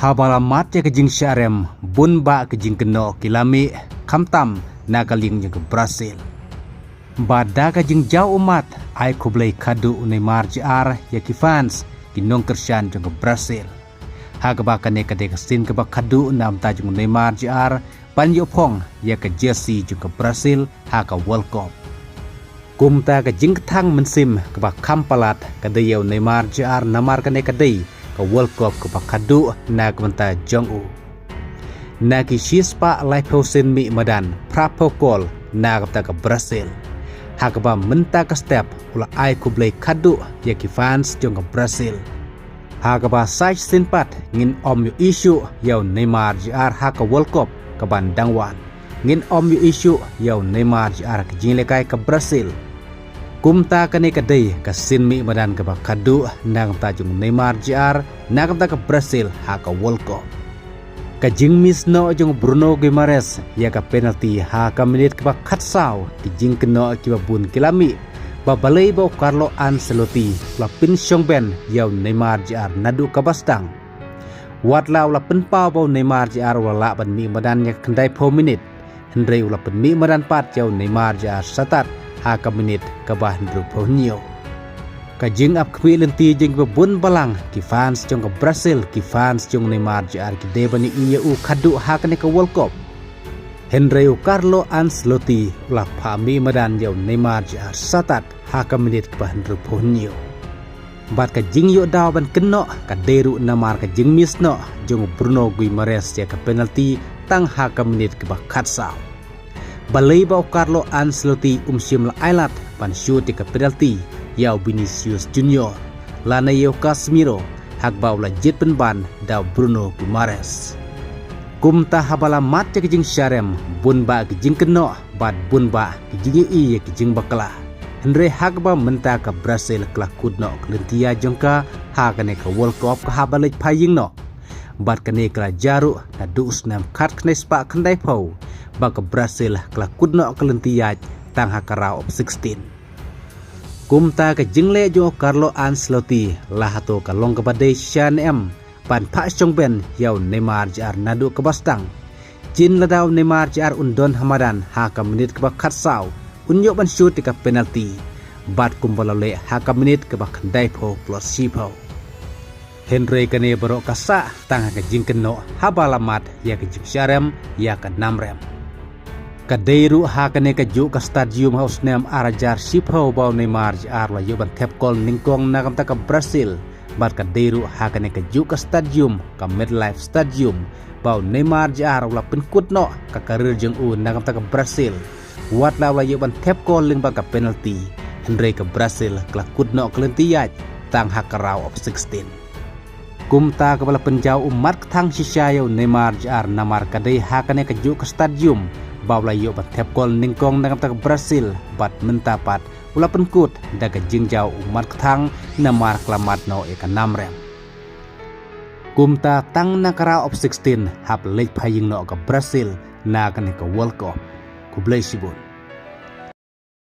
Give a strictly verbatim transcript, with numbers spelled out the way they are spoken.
Haba la mat ïa ka jingshah rem, bun bah ki jingkynnoh ki la mih, khamtam na ka liang jong ka Brazil. Bad da ka jingjaw ummat, ai khublei khadduh u Neymar Junior ïa ki fans, ki nongkyrshan jong ka Brazil. Ha kaba kane ka dei ka sien kaba khadduh na bynta jong u Neymar Junior ban ïoh phong ïa ka jersey jong ka Brazil ha ka World Cup. Kumta ka jingkthang mynsiem kaba kham palat ka dei ïa u Neymar Junior namar kane ka dei ka World Cup kaba khadduh na ka bynta jong u. Na ki shispah laiphew sien mih madan, phraphew kol na ka bynta ka Brazil. Ha kaba mynta ka step u la ai khublei khadduh ïa ki fans jong ka Brazil. Ha kaba sa shisien pat ngin ym ïohi shuh ïa u Neymar Junior ha ka World Cup kaban dang wan. Ngin ym ïohi shuh ïa u Neymar Junior ha ka jingïalehkai ka Brazil. Kumta kane ka dei ka sien mih madan kaba khadduh na ka bynta jong u Neymar Junior na ka bynta ka Brazil ha ka World Cup. Ka jingmiss noh jong u Bruno Guimaraes ïa ka penalty ha ka minit kaba khatsaw, ki jingkynnoh kiba bun ki la mih ba balei ba u Carlo Ancelotti u la pynshongben ïa u Neymar Junior naduh kaba sdang. Wat la u la pynpaw ba u Neymar Junior u la lah ban mih madan ïa ka khyndaiphew minit, hynrei u la pynmih madan pat ïa u Neymar Junior satat ha ka minit kaba hynriewphew hynñiew. Ka jingap khmih lynti jong kiba bun balang, ki fans jong ka Brazil, ki fans jong u Neymar Junior ki dei ban ïohi ïa u khadduh ha kane ka World Cup. Hynrei u Carlo Ancelotti u la phah mih madan ïa u Neymar Junior satat ha ka minit kaba hynriewphew hynñiew. Bad ka jingïoh daw ban kynnoh ka dei ruh namar ka jingmiss noh jong u Bruno Guimaraes ïa ka penalty tang ha ka minit kaba khatsaw. Balei ba u Carlo Ancelotti um shym la ai lad ban shoot ïa ka penalty ïa u Vinicius Junior lane ïa u Casemiro, ha kaba u la jied pynban da u Bruno Guimaraes. Kumta haba la mat ïa ka jingshah rem, bun bah ki jingkynnoh bad bun bah ki jingïohi ïa ki jingbakla. Hynrei ha kaba mynta ka Brazil ka la kut noh ka lynti ïaid jong ka ha kane ka World Cup ka hap ban leit phai ïing noh. Bad kane ka la jia ruh naduh u snem khatkhyndai spah khyndaiphew ba ka Brazil ka la kut noh ka lynti ïaid tang ha ka round of sixteen. Kumta ka jingleh jong u Carlo Ancelotti la hato ka long kaba dei shisha ne em ban phah shongben ïa u Neymar Junior naduh kaba sdang. Jin lada u Neymar Junior un don ha madan ha ka minit kaba khatsaw, un ïoh ban shoot ïa ka penalty. Bad kumba la leh ha ka minit kaba khyndaiphew plus shiphew. Hynrei kane baroh ka sah tang ha ka jingkynnoh haba la mat ïa ka jingshah rem ïa ka nam rem. Ka dei ruh ha kane kajuh ka stadium ha u snem ar hajar shiphew ba u Neymar Junior u la ïoh ban thep kol nyngkong na ka bynta ka Brazil. Bad ka dei ruh ha kane kajuh ka stadium, ka MetLife Stadium, ba u Neymar Junior u la pynkut noh ka career jong u na ka bynta ka Brazil. Wat la u la ïoh ban thep kol lyngba ka penalty, hynrei ka Brazil ka la kut noh ka lynti ïaid tang ha ka round of sixteen. Kumta kaba la pynjaw ummat kthang shisha ïa u Neymar Junior namar ka dei ha kane kajuh ka stadium ba u la ïoh ban thep kol nyngkong na ka bynta ka Brazil, bad mynta pat u la pynkut da ka jingjaw ummat kthang namar ka la mad noh ïa ka nam rem. Kumta tang na ka round of sixteen hap leit phai ïing noh ka Brazil na kane ka World Cup. Khublei shibun.